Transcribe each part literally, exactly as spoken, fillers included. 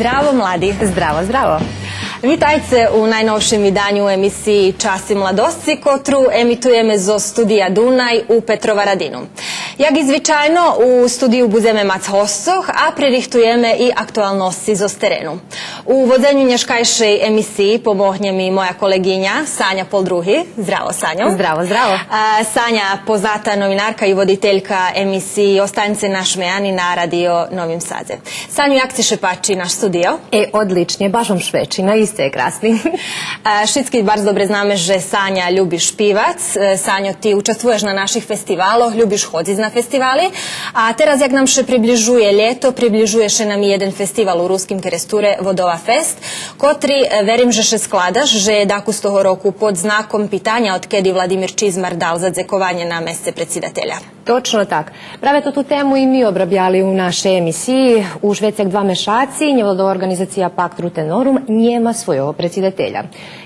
Здраво, млади! Здраво, здраво! Витайце у найновшим виданю емисиї Часи младосци, котру емитуєме зоз студия Дунай у Петроварадину. Як и звичайно, у студию будземе мац госцох, а пририхтуєме и актуалносци зоз терену. У водзеню нєшкайшей емисиї помогнє ми моя колеґиня Саня Полдруги. Здраво, Саню. Здраво, здраво. А, Саня, позната новинарка и водителька емисиї Останьце нашмеяни на Радио Новим Садзе. Саню, як ци ше пачи наш студио? Е, одличнє, баш вам швечи, наисце є красни. А, шицки барз добре знаме же Саня любиш шпивац. Е, Саню, ти участвуєш на наших фестивалох, любиш ходзиц на фестивали. А тераз, як нам ше приближує лєто, приближує ше нам и єден фестивал у Руским Керестуре, Водова фест, котри, е, верим же ше складаш, же є дакус того року под знаком питаня одкеди Владимир Чизмар дал задзекованє на месце предсидателя. Точно так. Праве тоту тему и ми обрабяли у нашей емисиї. Уж вецей як два мешаци нєвладова орґанизация Пакт Рутенорум нєма свойого предсидателя.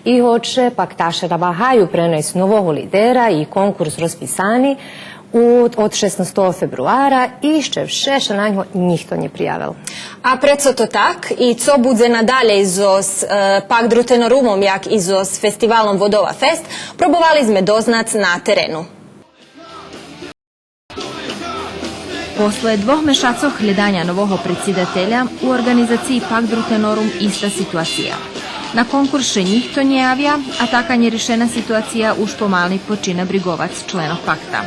И гоч пакташе намагаю пренайсц нового лидера и конкурс розписани, у, од шеснастого фебруара ище вше ше на нього нїхто нє приявел. А прецо то так? И цо будзе надалєй зоз, е, Пакт Рутенорумом, як и зоз фестивалом Водова фест, пробовали зме дознац на терену. После двох мешацох глєданя нового предсидателя у орґанизациї Пакт Рутенорум иста ситуация. На конкурс ше нїхто нє явя, а така нєришена ситуация уж помали почина бриґовац членох Пакта.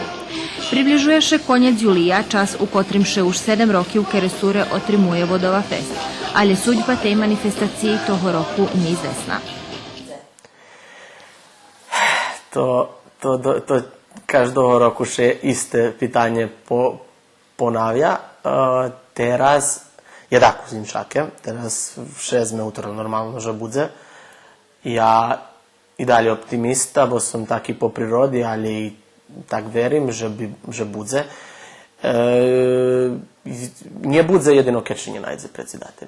Приближує ше конєц юлия, час у котрим ше уж седем роки у Керестуре отримує Водова фест, алє судьба тей манифестациї того року нєизвесна. То, то, то, то каждого року ше исте питанє по-, понавя. Е, тераз є дакус иншаке. Тераз вше зме утерели нормално же будзе. Я и далєй оптимиста, бо сом таки по природи, алє и так верим же би, же будзе. Е, нє будзе єдино кед ше нє найдзе предсидатель.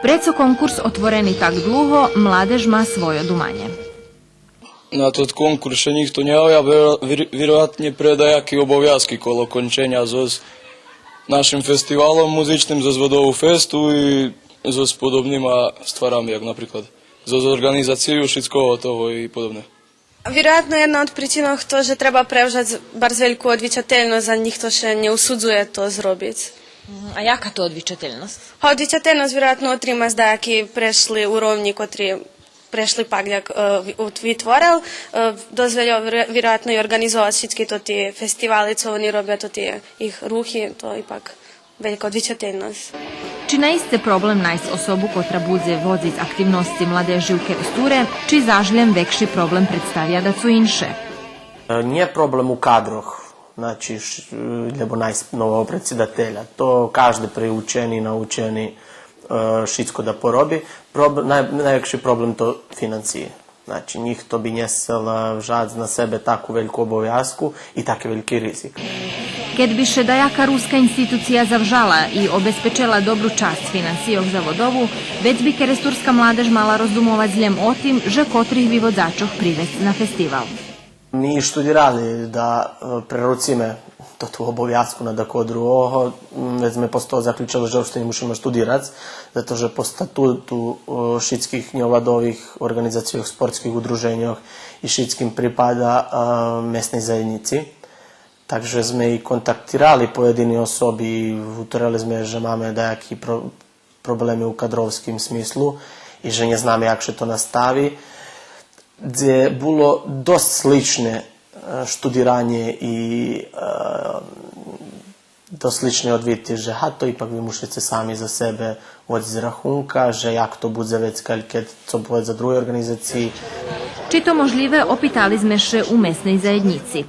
Прецо конкурс отворени так длуго, младеж ма свойо думанє. На тот конкурс ше нїхто нє явя, вир-, вир-, вироятнє пре даяки обовязки коло конченя зоз нашим фестивалом музичним, зоз Водову фесту и зоз подобнима стварами, як наприклад зоз орґанизацию шицкого того и подобне. Вироятно, єдна од причинох то же треба превжац барз вельку одвичательносц, а нїхто ше нє усудзує то зробиц. Мгм. А яка то одвичательносц? А одвичательносц, вироятно, отримац даяки прешли уровнї, котри прешли Пакт як, е, ви-, ут-, витворел, е, досц вельо виро-, вироятно и орґанизовац шицки тоти фестивали, цо вони робя, тоти їх рухи, то ипак велька одвичательносц. Чи наисце проблем найсц особу котра будзе водзиц активносци младежи у Керестуре, чи заш лєм векши проблем представя дацо инше? Е, нє проблем у кадрох, значи, ш-, е, лєбо найсц нового предсидателя. То кажди приучени, научени, е, шицко да пороби. Проб-, най-, найвекши проблем то финансиї. Значи, нїхто би нє сцел, е, вжац на себе таку вельку обовязку и таки вельки ризик. Кед би ше даяка руска институция завжала и обезпечела добру часц финансийох за Водову, вец би керестурска младеж мала роздумовац лєм о тим же котрих виводзачох привесц на фестивал. Ми штудирали да, е, преруциме тоту обовязку на дакого другого, м, вец зме после того заключели же уопште нє мушиме штудирац, зато же по статуту, е, шицких нєвладових орґанизацийох, спортских удруженьох и шицким припада, е, месней заєднїци. Так же зме и контактирали поєдини особи и утерели зме же маме даяки про-, проблеми у кадровским смислу и же нє знаме як ше то настави. Дзе було досц сличне, е, штудиранє и, е, досц сличне одвити же, га, то ипак ви мушице сами за себе водзиц рахунка, же як то будзе вецка кед цо поведза други орґанизациї. Чи то можлїве, опитали зме ше у месней заєднїци.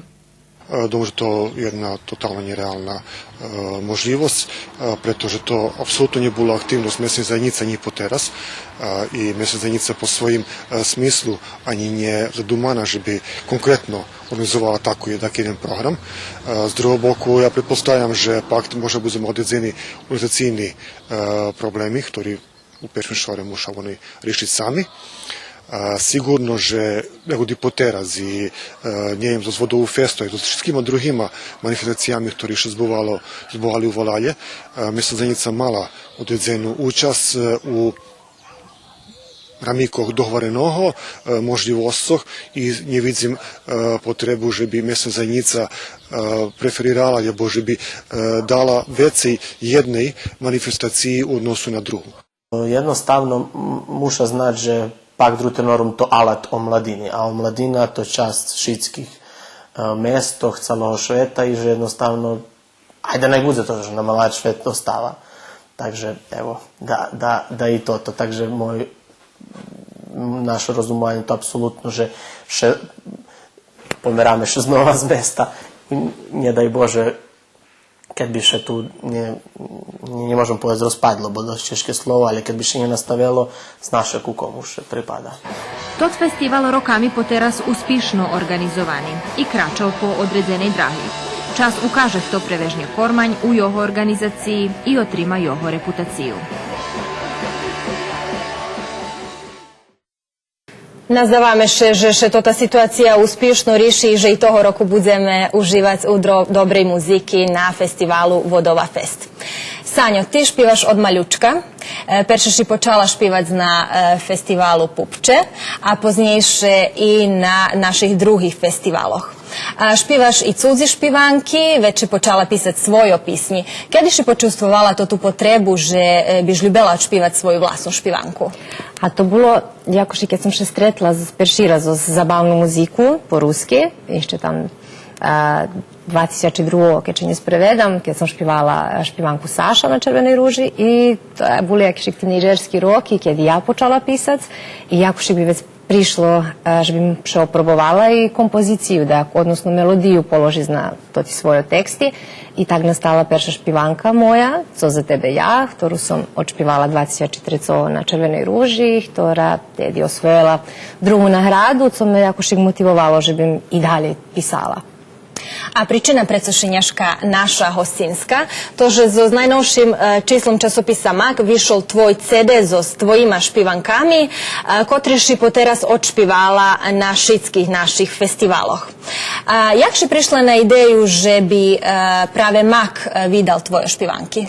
Е, думам же то єдна тотално нєреална, е, можлївосц, е, прето же то апсолутно нє була активносц месней заєднїци анї потераз, е, и месна заєднїца по своїм, е, смислу анї нє задумана же би конкретно орґанизовала таки, таки єден програм. Е, з другого боку, я предпоставям же Пакт може будзе мати одредзени орґанизацийни, е, проблеми, хтори у першим шоре муша вони ришиц сами. А, сиґурно же, як и потераз, и, е, нє лєм зоз Водову фестом, и зоз шицкима другима манифестациями, хтори ше збувало, збували у валалє, е, Месна заєднїца мала одредзену учасц, е, у рамикох догвареного, е, можлївосцох и нє видзим, е, потребу же би Месна заєднїца, е, преферирала, або же би, е, дала вецей єдней манифестациї у односу на другу. Єдноставно, м, муша знац же Пакт Рутернорум то алат омладини, а омладина то часц шицких, е, местох, цалого швета и же єдноставно, айде най будзе то же нам алат швет остава. Так же, ево, да, да, да и тото. Так же мой, м, нашо розумованє то апсолутно же ше помераме ше знова з места. И нє дай Боже, кед би ше ту нє, нє, нє можем повесц розпадло, бо досц чежке слово, але кед би ше нє наставело, зна ше ку кому ше припада. Тот фестивал роками потераз успишно орґанизовани и крачал по одредзеней драги. Час укаже хто превежнє кормань у його орґанизациї и отрима його репутацию. Наздаваме ше же ше тота ситуация успишно риши и же и того року будземе уживац у дро-, добрей музики на фестивалу Водова фест. Саньо, ти шпиваш од малючка. Е, перше ши почала шпивац на, е, фестивалу Пупче, а познєйше и на наших других фестивалох. А, шпиваш и цудзи шпиванки, вец ши почала писац свойо писнї. Кеди ши почувствовала тоту потребу же, е, биш любела одшпивац свою власну шпиванку? А то було якош и кед сом ше стретла з-, перши раз з забавну музику по руски, ище там, а, два тисячи другого, кед ше нє спреведам, кед сом шпивала, а, шпиванку Саша на Червеней ружи, и то були якошик тинейджерски роки, кед я почала писац, и якош би вец пришло, а, же бим ше опробовала и композицию, да, односно мелодию положиц на тоти свойо тексти. И так настала перша шпиванка моя, Цо за тебе я, хтору сом одшпивала два тисячи трецого на Червеней ружи, хтора теди освоєла другу награду, цо ме якошик мотивовало же бим и далєй писала. А причина прецо ши нєшка наша гостинска, то же зоз найновшим, е, числом часописа Мак вишол твой ци ди зоз твоїма шпиванками, е, котри ши потераз одшпивала на шицких наших фестивалох. А як ши пришла на идею же би, е, праве Мак, е, видал твойо шпиванки?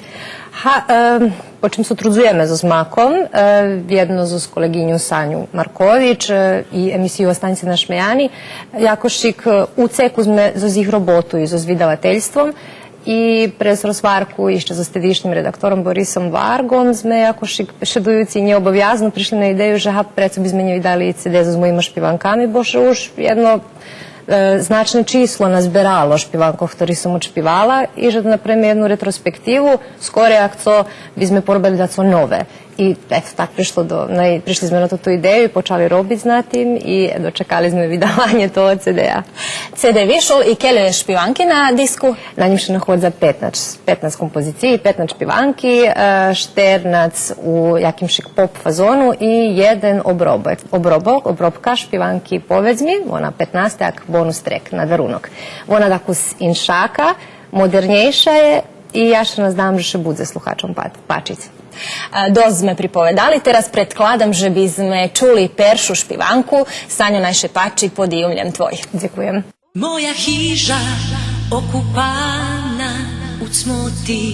Га, е, по чим сотрудзуєме зоз Маком, е, вєдно зоз колеґиню Саню Маркович, е, и емисию Останьце нашмеяни, якошик, е, у цеку зме зоз їх роботу и зоз видавательством, и през розгварку ище зоз тедишнїм редактором Борисом Варґом зме якошик, шедуюци нєобовязно, пришли на идею же, га, прецо би зме нє видали и ци ди зоз моїма шпиванками, бо же уж єдно е, значне число назберало шпиванкох хтори сом одшпивала и же да направиме єдну ретроспективу, скорей як цо би зме поробели дацо нове. И ето, так пришло до, най-, пришли зме на тоту идею и почали робиц на тим и дочекали зме видаванє того ци ди-а. Ци ди вишол и кельо є шпиванки на диску? На нїм ше находза петнац, петнац композициї, петнац шпиванки, е, штернац у якимшик поп фазону и єден обробок, обробок, обробка шпиванки Поведз ми, вона петнаста, як бонус трек на дарунок. Вона дакус иншака, модернєйша є и я ше наздавам же ше будзе слухачом па-, пачиц. Е, досц зме приповедали, тераз предкладам же би зме чули першу шпиванку. Саньо, най ше пачи, подиюм лєм твой. Дзекуєм. Моя хижа окупана у цмоти.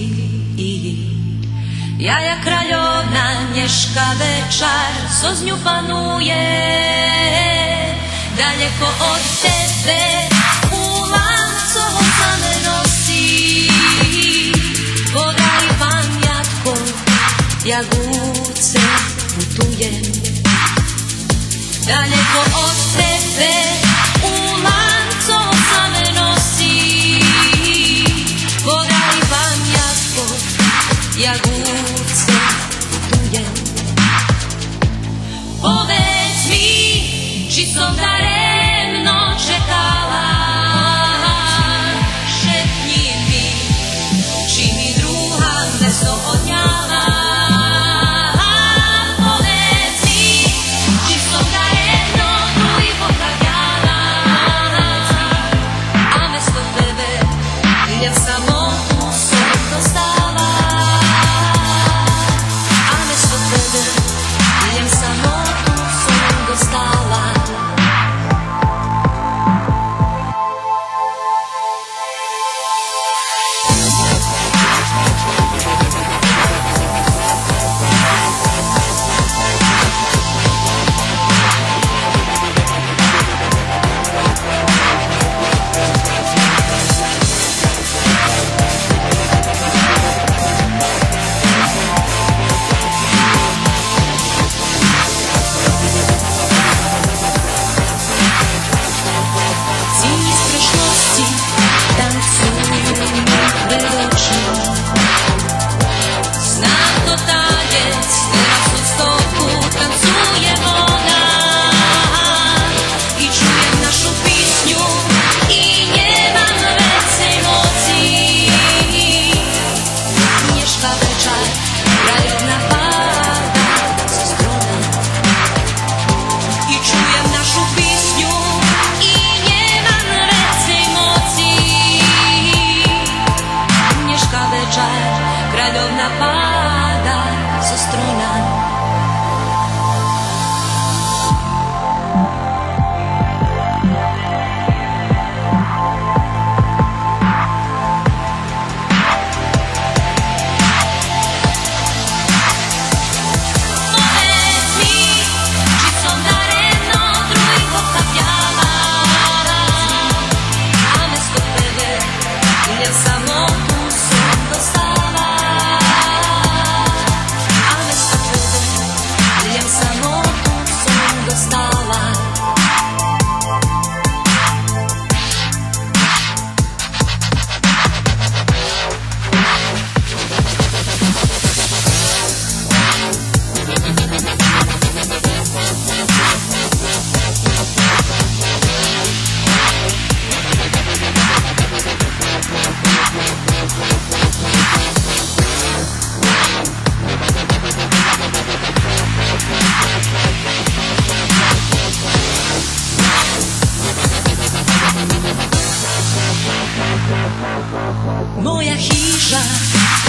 Я, я кральовна, нєшка вечар зоз ню пануєм. Далєко од тебе у ланцох за ме носи. Подай памятко, як у це путуєм. Далєко од тебе у ланцох за ме носи. Подай памятко, як у це путуєм. Поведз ми, чи сом даремно чекала, шепни ми, чи ми друга место одняла. Поведз ми, чи сом даремно других оправдяла, а место тебе лєм самоту сом достала. А место тебе лєм самоту сом достала.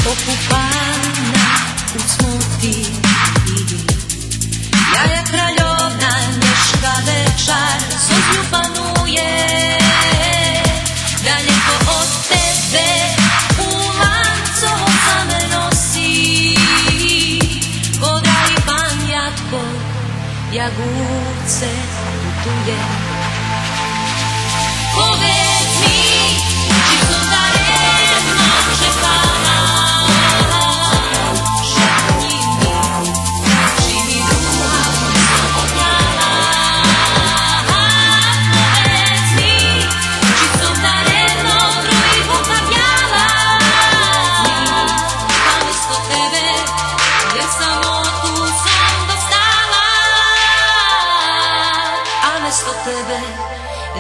Окупана у смути. Я, я кральовна, нєшка вечар зоз ню панує. Далєко од тебе у ланцо ца ме носи. Ко драги памятко, як у ци путує. Поведз ми, чи сом даремно чекала, шепни ми, чи ми друга сом обняла. Поведз ми, чи сом даремно другу памняла. Наместо тебе лєм самоту сом достала. А место тебе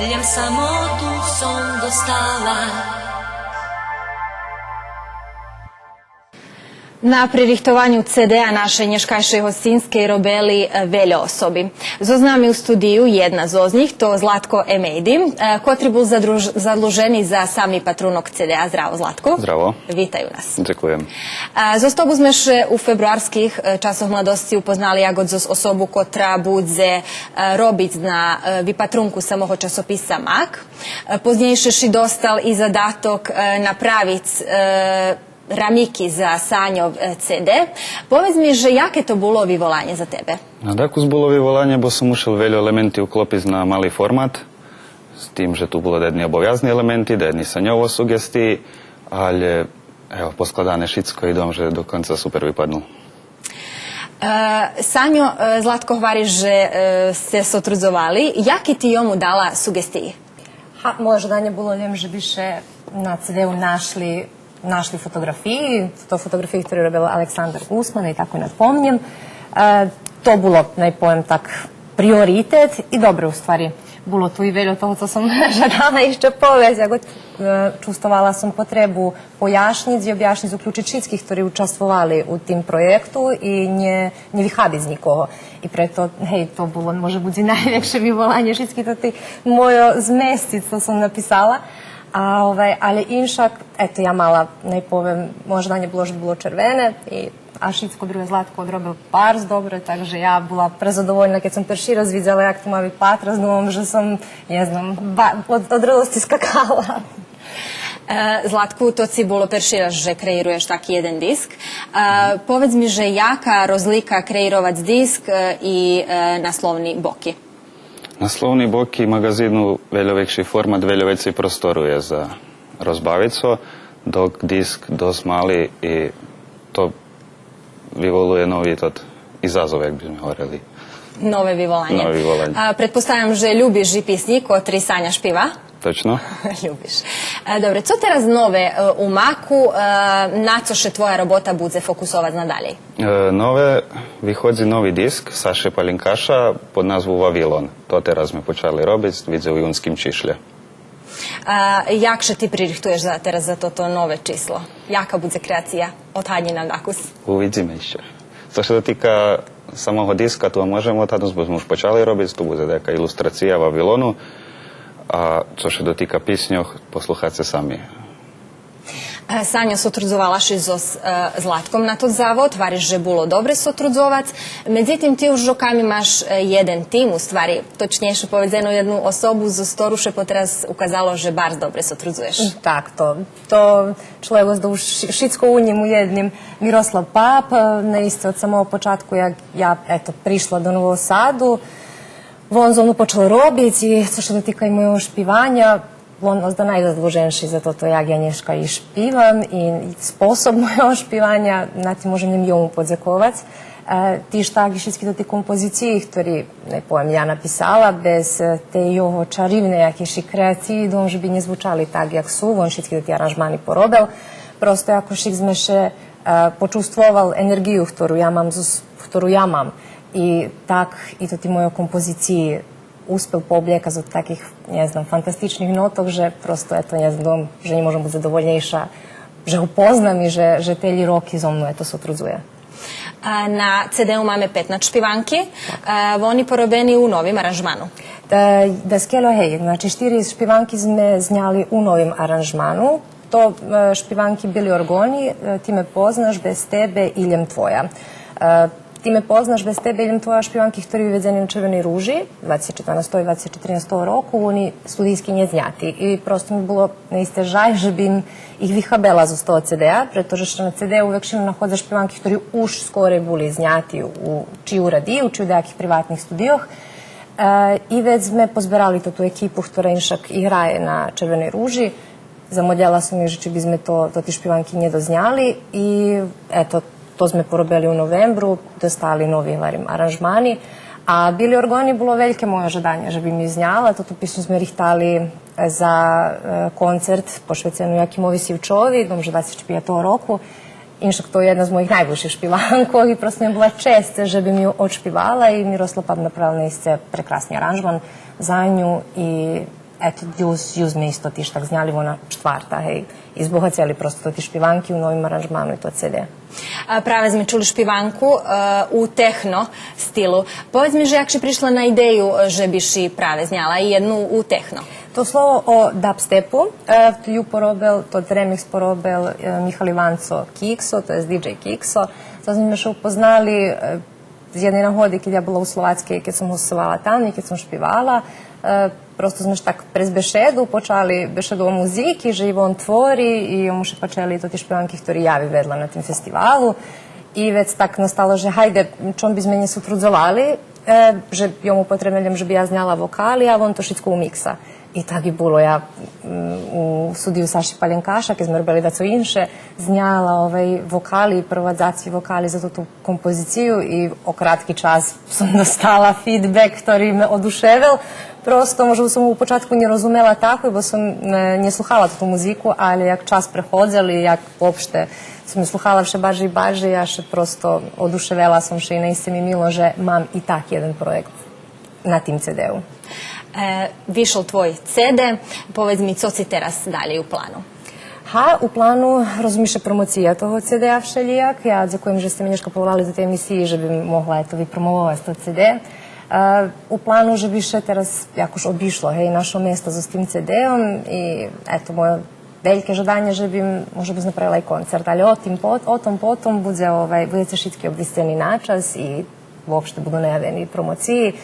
лєм самоту сом достала. На пририхтованю ци ди-а нашей нєшкайшей гостинскей робели, е, вельо особи. Зоз нами у студию єдна зоз нїх, то Златко Емейди, е, котри бул задруж-, задлужени за сам випатрунок ци ди-а. Здраво, Златко. Здраво. Витай у нас. Дзекуєм. Е, зоз тобу зме ше у фебруарских, е, Часох младосци упознали як зоз особу котра будзе, е, робиц на, е, випатрунку самого часописа Мак. Е, познєйше ши достал и задаток, е, направиц, е, рамики за Саньов, е, ци ди. Поведз ми же яке то було виволанє за тебе? А дакус було виволанє, бо сом мушел вельо елементи уклопиц на мали формат, з тим же ту було даєдни обовязни елементи, даєдни Саньово суґестиї, алє, ево, поскладане шицко и думам же до конца супер випаднул. Е, Саньо, е, Златко гвари же, е, сце сотрудзовали. Яки ти йому дала суґестиї? Га, моє жаданє було лєм же би ше на ци ди-у нашли, нашли фотоґрафиї, то фотоґрафиї хтори робел Александар Гусман и тако напомнєм. Е, то було, най повем так, приоритет и добре, у ствари, було ту и вельо того цо сом жадала ище повесц, як, е, чувствовала сом потребу пояшнїц и обяшнїц, уключиц шицких хтори участвовали у тим проєкту и нє, нє вихабиц нїкого. И прето, гей, то було, може буц, и найвекше виволанє шицки тоти мойо змесциц цо сом написала. А, овай, алє иншак, ето, я мала, най повем, моє жаданє було же було червене, и, а шицко друге Златко одробел барз добре, так же я була презадовольна кед сом перши раз видзела як то ма випатрац, думам же сом, нє знам, ба-, од, од радосци скакала. Е, Златку, то ци було перши раз же креируєш таки єден диск. Е, поведз ми же яка розлика креировац диск, е, и, е, насловни боки? Насловни боки маґазину вельо векши формат, вельо вецей простору є за розбавиц ше, док диск досц мали и то виволує нови тот изазов, як би зме гварели. Нове виволанє. Нове виволанє. А, предпоставям же любиш и писнї котри Саня шпива? Точно. Любиш. Е, добре, цо тераз нове, е, у Маку, е, на цо ше твоя робота будзе фокусовац надалєй? Е, нове, виходзи нови диск Саше Палинкаша под назву Вавилон. То тераз зме почали робиц, видзе у юнским чишлє. А, як ше ти пририхтуєш за, тераз за тото нове число? Яка будзе креация? Одгадни нам дакус. Увидзиме ище. Цо ше дотика самого диска, то можеме одгаднуц, бо зме уж почали робиц, то будзе даяка илустрация Вавилону. А цо ше дотика писньох, послухаце сами. Е, Саньо, сотрудзовала ши зоз, е, Златком на тот завод, гвариш же було добре сотрудзовац. Медзитим, ти уж роками маш, е, єден тим, у ствари, точнєйше поведзено, єдну особу зоз хтору ше потераз указало же барз добре сотрудзуєш. Так, то, то чловек уж ши-, шицко у нїм у єдним. Мирослав Пап, е, наисце од самого початку, як я, ето, пришла до Нового Саду, вон зо мнов почал робиц и цо ше дотика и мойого шпиваня, вон озда найзаслуженши за тото як я нєшка и шпивам, и способ мойого шпиваня, значи, можем лєм йому подзековац. Е, тиж так и шицки тоти композициї хтори, най повем, я написала, без, е, тей його чаривней якейши креациї, думам же би нє звучали так як су, вон шицки тоти аранжмани поробел. Просто якошик зме ше, е, почувствовал енерґию хтору я мам зоз, хтору я мам. И так и тоти мойо композициї успел пооблєкац од таких, нє знам, фантастичних нотох, же просто, ето, нє знам, же нє можем буц задовольнєйша же го познам и же, же телї роки зо мнов, ето, сотрудзує. А на ци ди-у маме петнац шпиванки. Так. Е, вони поробени у новим аранжману. Е, даскельо, гей, значи, штири шпиванки зме зняли у новим аранжману. То, е, шпиванки Били Орґони, е, Ти ме познаш, Без тебе и Лєм твоя. Е, Ти ме познаш, Без тебе и Лєм твоя шпиванки хтори виведзени на Червеней ружи двацец четринастого и двацец четринастого року, они студийски нє зняти. И просто ми було наисце жаль же бим их вихабела зоз того ци ди-а, прето же ше на ци ди-у векшину находза шпиванки хтори уж скорей були зняти у, чи у радию, чи у даяких приватних студийох. Е, и вец зме позберали тоту екипу хтора иншак и грае на Червеней ружи. Замолєла сом их же чи би зме то, тоти шпиванки нє дозняли и ето, то зме поробели у новембру, достали нови, гварим, аранжмани. А Били Орґони було вельке моє жаданє же бим ю зняла. Тоту писню зме рихтали, е, за, е, концерт пошвецени Якимови Сивчови, думам же двацец пятого року. Иншак то єдна з моїх найблїзших шпиванкох и просто ми була чесц же бим ю одшпивала и Мирослав Пап направел наисце прекрасни аранжман за ню и ето, ю, ю зме исто тиж так зняли, вона штварта, гей. И збогацели просто тоти шпиванки у новим аранжману и то ци ди. А, праве зме чули шпиванку, е, у техно стилу. Поведз ми же як ши пришла на идею, е, же би ши праве зняла и єдну у техно? То слово о дабстепу, е, ю поробел, тот ремикс поробел, е, Михал Иванцо Киксо, то єст диджей Киксо. Зоз нїм зме ше упознали, е, з єдней нагоди, кед я була у Словацкей, кед сом госцовала там и кед сом шпивала, е, просто зме ше так през бешеду почали бешеду о музики, же и вон твори, и йому ше пачели тоти шпиванки хтори я виведла на тим фестивалу. И вец так настало же гайде, чом би зме нє сутрудзовали, е, же йому потребне лєм же би я зняла вокали, а вон то шицко умикса. И так и було. Я, м, у студию Саши Паленкаша, кед зме робели дацо инше, зняла овей вокали, провадзаци вокали за тоту композицию и о кратки час сом достала фидбек хтори ме одушевел. Просто, може, сом у початку нє розумела тако, бо сом, е, нє слухала тоту музику, але як час преходзел и як вообще сом ю слухала вше баржей и баржей, я ше просто одушевела сом ше и наисце ми мило же мам и так єден проєкт на тим ци ди-у. Е, вишол твой ци ди, поведз ми, цо ци тераз далєй у плану? Га, у плану, розуми ше, промоция того ци ди-а вшелїяк. Я дзекуєм же сце ме нєшка поволали до тей емисиї же бим могла, ето, випромововац тот ци ди. Е, у плану же би ше тераз якош обишло, гей, нашо место зоз тим ци ди-ом и, ето, моє вельке жаданє же бим, може буц, направела и концерт, але о тим пот-, о том потом, будзе, овай, будзеце шицки обвисцени на час и вообще буду наявени промоциї.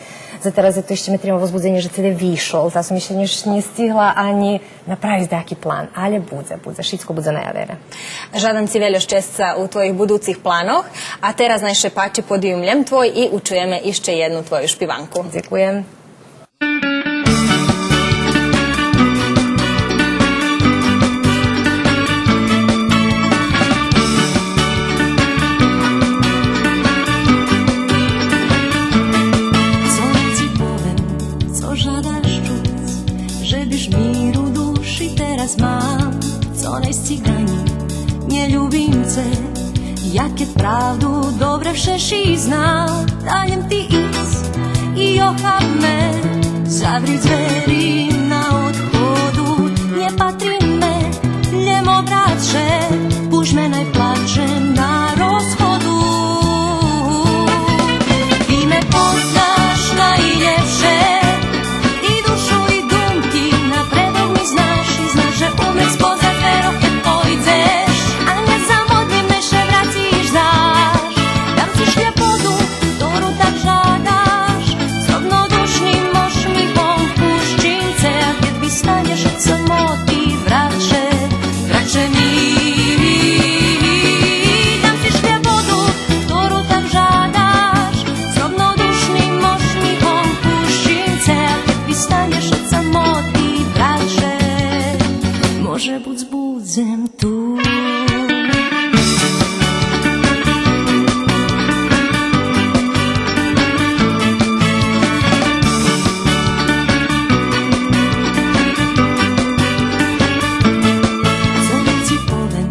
За тераз, ето, ище ме трима возбудзенє же ци ди вишол, та сом ище нє, нє стигла анї направиц даяки план, але будзе, будзе, шицко будзе наявене. Жадам ци вельо щесца у твоїх будуцих планох, а тераз най ше пачи подиюм Лєм твой и учуєме ище єдну твою шпиванку. Дзекуєм. Цо ци повем, цо жадаш чуц, же биш мир у души тераз мал, цо най сц циґанин, нє любим це, я кед правду добре вше шицко знал, та лєм ти идз и охаб ме, заври дзвери на одходу, нє патри ме, лєм обрац ше, пущ ме най плачем на розходу. Ти ме познаш найлєпше, и душу и думки напредок ми знаш, и знаш же у ме спозад дверох кед пойдзеш, а нє замодни ме ше врациш заш. Дам ци шлєпоту, хтору так жадаш, з ровнодушним ошмихом пущим це, а кед вистанєш од самоти, врац ше, врац ше ми. Дам ци шлєпоту, хтору так жадаш, з ровнодушним ошмихом пущим це, а кед вистанєш од самоти, врац ше, може буц, будзем ту. Цо ци повем,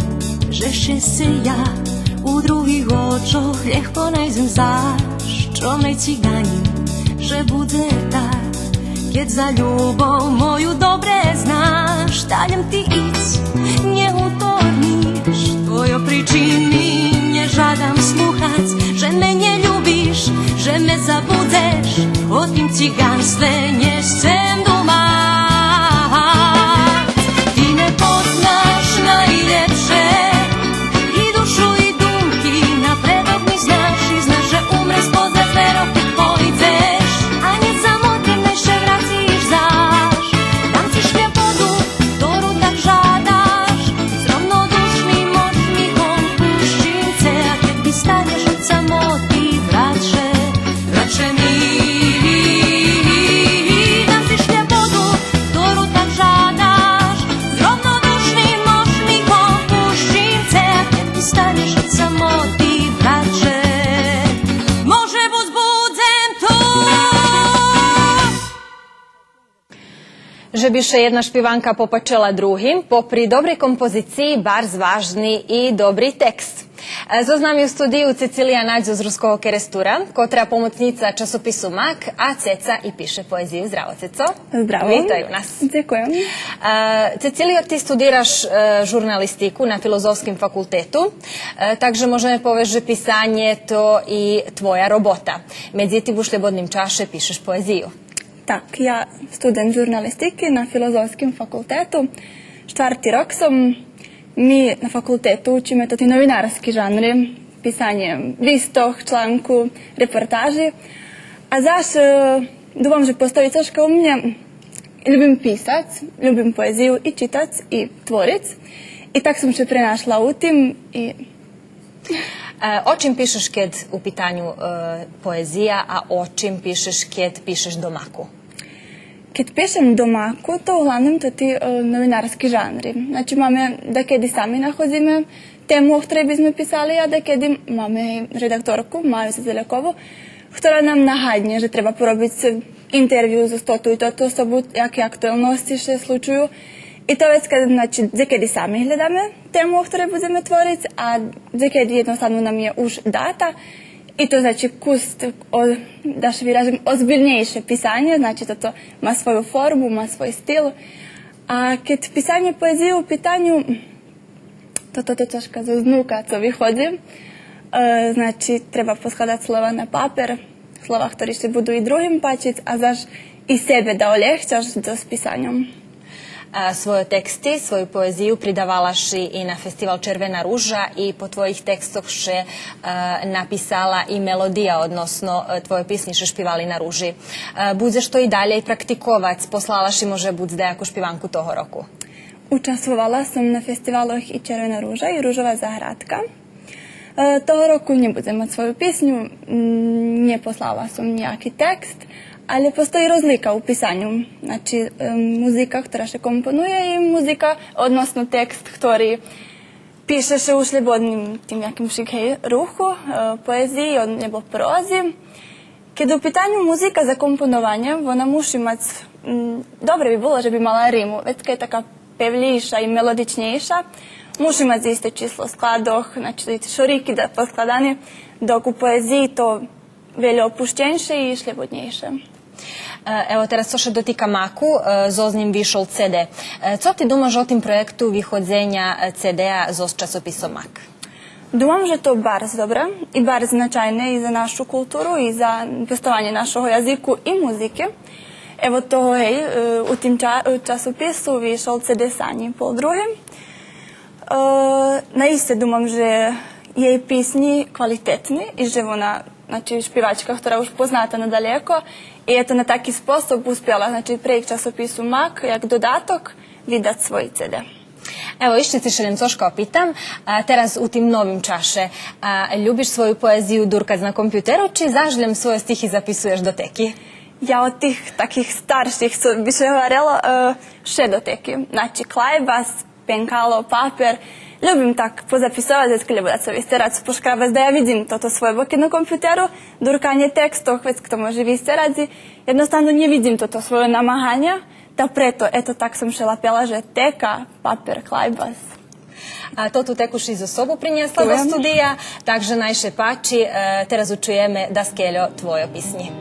же щесце я у других очох лєгко найдзем заш, чом най циґанин, же будзе так. Кед за любов мою добре знаш, та лєм ти идз, нє гуторниш, твойо причини нє жадам слухац, же ме нє любиш, же ме забудзеш, о тим циґанстве нє сцем думац. Ти ме познаш на Же би ше єдна шпиванка попачела другим, попри добрей композициї, барз важни и добри текст. Е, зоз нами у студию Цецилия Надь зоз Руского Керестура, котра помоцнїца часопису Мак, а Цеца и пише поезию. Здраво, Цецо. Здраво. Витай у нас. Дзекуєм. Е, Цецилио, ти студираш, е, журналистику на Филозофским факултету, е, так же можеме повесц же писанє то и твоя робота. Медзитим, у шлєбодним чаше пишеш поезию. Так, я студент журналистики на Филозофским факултету. Штварти рок сом. Ми на факултету учиме тоти новинарски жанри, писанє вистох, чланку, репортажи. А заш, е, думам же постої цошка у мнє, любим писац, любим поезию и читац, и твориц. И так сом ше пронашла у тим и Е, о чим пишеш кед у питаню, е, поезия, а о чим пишеш кед пишеш до Маку? Кед пишем до Маку, то углавним тоти, е, новинарски жанри. Значи, маме, дакеди сами находзиме тему о хторей би зме писали, а дакеди маме и редакторку Маю Зазелякову, хтора нам нагаднє же треба поробиц интервю зоз тоту и тоту особу, яки актуелносци ше случую. И то вецка, значи, дзекеди сами глєдаме тему о хторей будземе твориц, а дзекеди єдноставно нам є уж дата. И то, значи, кус, о, да ше виражим, озбильнєйше писанє, значи, тото ма свою форму, ма свой стил. А кед писанє поезиї у питаню, то, то, то цошка зоз нука цо виходзи. Е, значи, треба поскладац слова на папер, слова хтори ше буду и другим пачиц, а заш и себе да олєгчаш зоз писаньом. Е, свойо тексти, свою поезию придавала ши и на фестивал Червена ружа, и по твоїх текстох ше, е, написала и мелодия, односно, е, твойо писнї ше шпивали на ружи. Е, будзеш то и далєй практиковац, послала ши, може буц, даяку шпиванку того року? Участвовала сом на фестивалох и Червена ружа, и Ружова заградка. Е, того року нє будзем мац свою писню, м, нє послала сом нїяки текст, алє постої розлика у писаню. Значи, е, музика хтора ше компонує и музика, односно текст хтори пише ше у шлєбодним тим яким шик, гей, руху, е, поезиї, од-, нєбо прози. Кед у питаню музика за компонованє, вона муши мац, м, добре би було же би мала риму, вецка є така певлєйша и мелодичнєйша, муши мац исте число складох, значи, шорики да поскладани, док у поезиї то вельо опущенше и шлєбоднєйше. Е, ево, тераз цо ше дотика Маку, е, зоз нїм вишол ци ди. Е, цо ти думаш о тим проєкту виходзеня, е, ци ди-а зоз часописом Мак? Думам же то барз добре и барз значайне и за нашу културу, и за пестованє нашого язику и музики. Ево того, гей, е, у тим ча-, е, часопису вишол ци ди Санї пол други. Е, наисце думам же єй писнї квалитетни и же вона, значи, шпивачка хтора уж позната надалеко, и ето на таки способ успєла, значи, прейґ часопису Мак, як додаток, видац свойо ци ди. Ево, ище цо ше лєм цошка опитам, а, тераз у тим новим чаше, а, любиш свою поезию дуркац на компютеру, чи заш лєм свойо стихи записуєш до теки? Я од тих таких старших, цо би ше гварело, е, ше до теки. Значи, клайбас, пенкало, папер. Любим так позаписовац, вецка лєбо дац висцерац, пошкрабац, да я видзим тото свойо, бо кед на компютеру, дурканє текстох, вецка то може висцерац, и єдноставно нє видзим тото свойо намаганє, та прето, ето, так сом ше лапела же тека, папер, клайбас. А тоту теку ши зоз собу принєсла до студия, так же най ше пачи, е, тераз учуєме даскельо твойо писнї.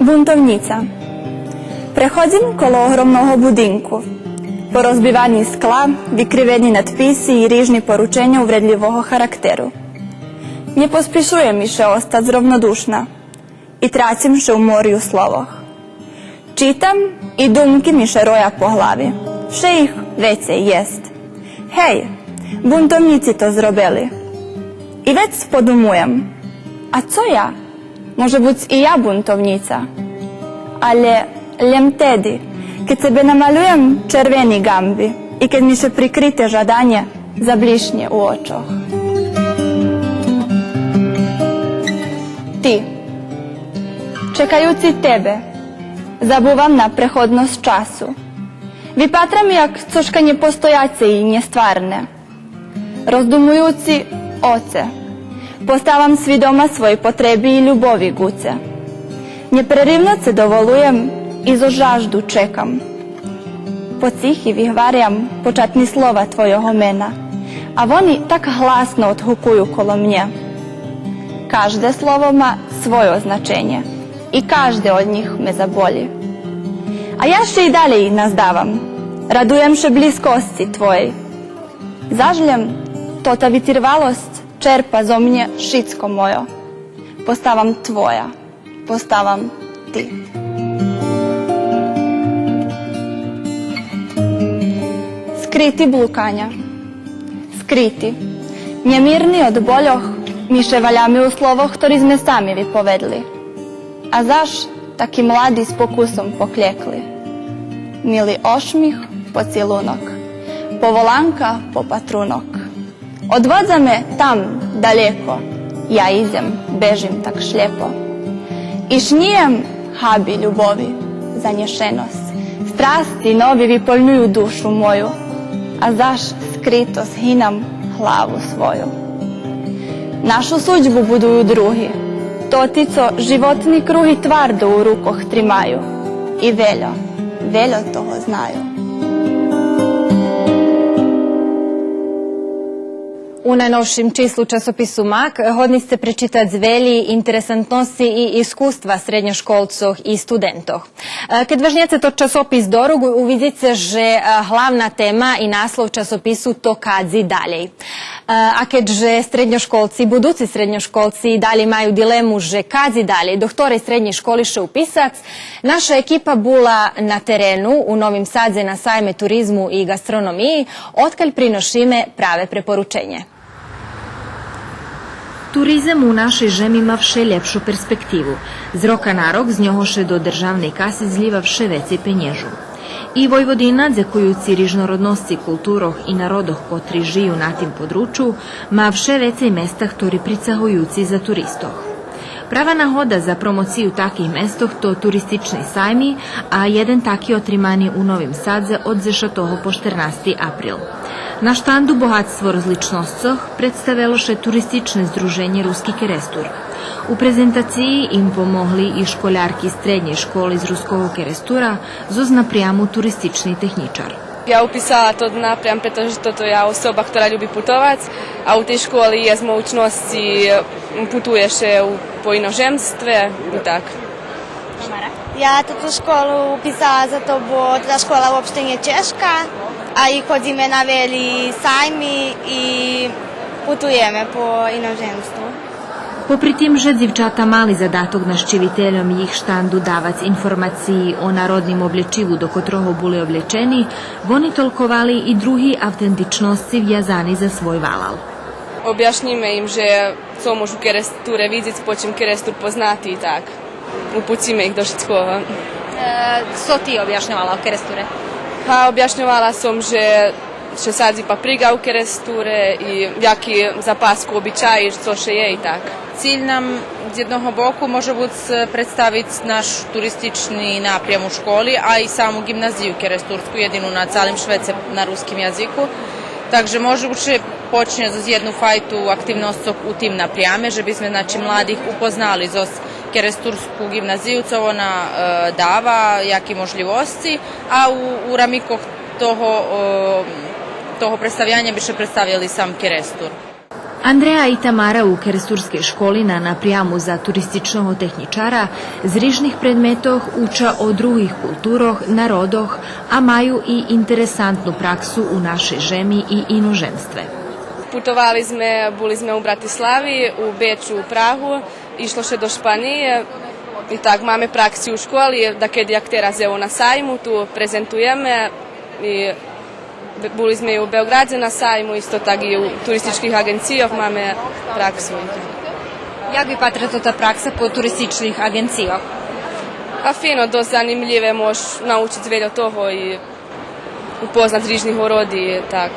Бунтовнїца. Преходзим коло огромного будинку. Порозбивани скла, викривени надписи и рижни порученя увредлївого характеру. Нє поспишує ми ше остац ровнодушна. И трацим ше у морю словох. Читам и думки ми ше роя по глави. Вше их вецей єст. Гей, бунтовнїци то зробели. И вец подумуєм: а цо я? Може буц и я бунтовнїца. Алє лєм теди, кед себе намалюєм червени ґамби и кед ми ше прикрите жаданє заблїшнє у очох. Ти. Чекаюци тебе, забувам на преходносц часу. Випатрам як цошка нєпостояце и нєстварне. Роздумуюци о це, поставам свидома свойей потреби и любови ґу це. Нєпреривно це доволуєм и зоз жажду чекам. По цихи вигварям початни слова твойого мена, а вони так гласно одгукую коло мнє. Кажде слово ма свойо значенє и кажде од нїх ме заболи. А я ше и далєй наздавам, радуєм ше блїзкосци твоєй. Зажлєм, тота вицирвалосц черпа зо мнє шицко мойо. Поставам твоя, поставам ти. Скрити блуканя. Скрити. Нємирни од больох, ми ше валяме у словох хтори зме сами виповедли. А заш таки млади з покусом поклекли. Мили ошмих, поцилунок. Поволанка, попатрунок. Одводза ме там далєко, я идзем, бежим так шлєпо. И шнїєм габи любови, занєшеносц. Страсци нови виполнюю душу мою, а заш скрито згинам главу свою. Нашу судьбу будую други, тоти цо животни круги твардо у рукох тримаю. И вельо, вельо того знаю. У найновшим числу часопису Мак годни сце пречитац велї интересантносци и искуства средньошколцох и студентох. Е, кед важнєце тот часопис до рук, увидзице же, е, главна тема и наслов часопису то кадзи далєй. Е, а кед же средньошколци, будуци средньошколци и далєй маю дилему же кадзи далєй, до хторей среднєй школи ше уписац, наша екипа була на терену у Новим Садзе на сайме туризму и ґастрономиї, одкаль приношиме праве препорученє. Туризем у нашей жеми ма вше лєпшу перспективу. З рока на рок з нього ше до державней каси злїва вше вецей пенєжу. И Войводина, дзекуюци рижнородносци културох и народох котри жию на тим подручу, ма вше вецей места хтори прицагуюци за туристох. Права нагода за промоцию таких местох то туристични сайми, а єден таки отримани у Новим Садзе од дзешатого по штернасти април. На штанду Богатство розличносцох представело ше Туристичне здруженє Руски Керестур. У презентациї им помогли и школярки Среднєй школи з Руского Керестура зоз напряму туристични технїчар. Я уписала тот напрям, прето же тото я особа котра люби путовац, а у тей школи єст могучносци, путує ше у, по иножемстве и так. Я тоту школу уписала зато, бо тота школа уопште нє чежка, а и ходзиме на велї сайми и путуєме по иножемству. Попри тим же дзивчата мали задаток нащивительом їх штанду давац информациї о народним облєчиву до котрого були облєчени, вони толковали и други автентичносци вязани за свой валал. Обяшнїме им же цо можу у Керестуре видзиц, по чим Керестур познати и так. Упуциме их до шицкого. Е, цо ти обяшньовала о Керестуре? Па, обяшньовала сом же ше садзи паприґа у Керестуре и яки за Паску обичаї, цо ше є и так. Циль нам з єдного боку може буц представиц наш туристични напрям у школи, а и саму ґимназию керестурску, єдину на цалим швеце на руским язику. Так же може буц почнє зоз єдну файту активносцох у тим напряме, же би зме, значи, младих упознали зоз керестурску ґимназию, цо вона, е, дава, яки можлївосци, а у, у рамикох того, е, того представяня би ше представяли сам Керестур. Андреа и Тамара у керестурскей школи на напряму за туристичного технїчара з рижних предметох уча о других културох, народох, а маю и интересантну праксу у нашей жеми и иножемстве. Путовали зме, були зме у Братислави, у Бечу, у Прагу, ишло ше до Шпаниї. И так, маме пракси у школи, дакеди як тераз, ево, на сайму, ту презентуєме и Бе-, були зме и у Беоґрадзе на сайму, исто так и у туристичких аґенцийох маме праксу. Як ви патра тота пракса по туристичних аґенцийох? А фино, досц занимлїве, можеш научиц вельо того и упознац рижни городи, так.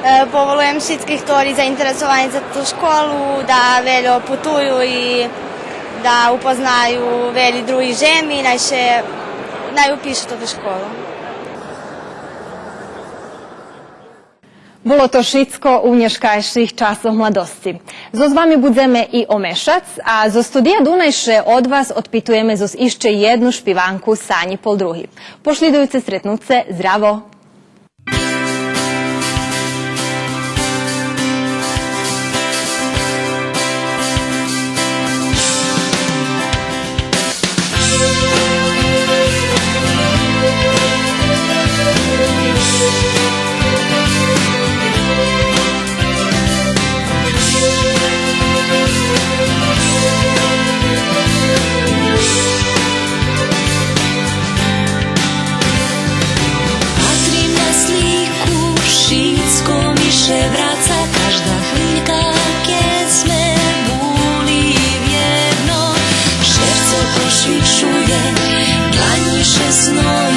Е, поволуєм шицких хтори заинтересовани за ту школу, да вельо путую и да упознаю велї други жеми, най ше, най упишу тоту школу. Було то шицко у нєшкайших Часох младосци. Зоз вами будземе и о мешац, а зоз студия Дунай ше од вас одпитуєме зоз ище єдну шпиванку Санї Полдруги. По шлїдуюце стретнуце, здраво! Знов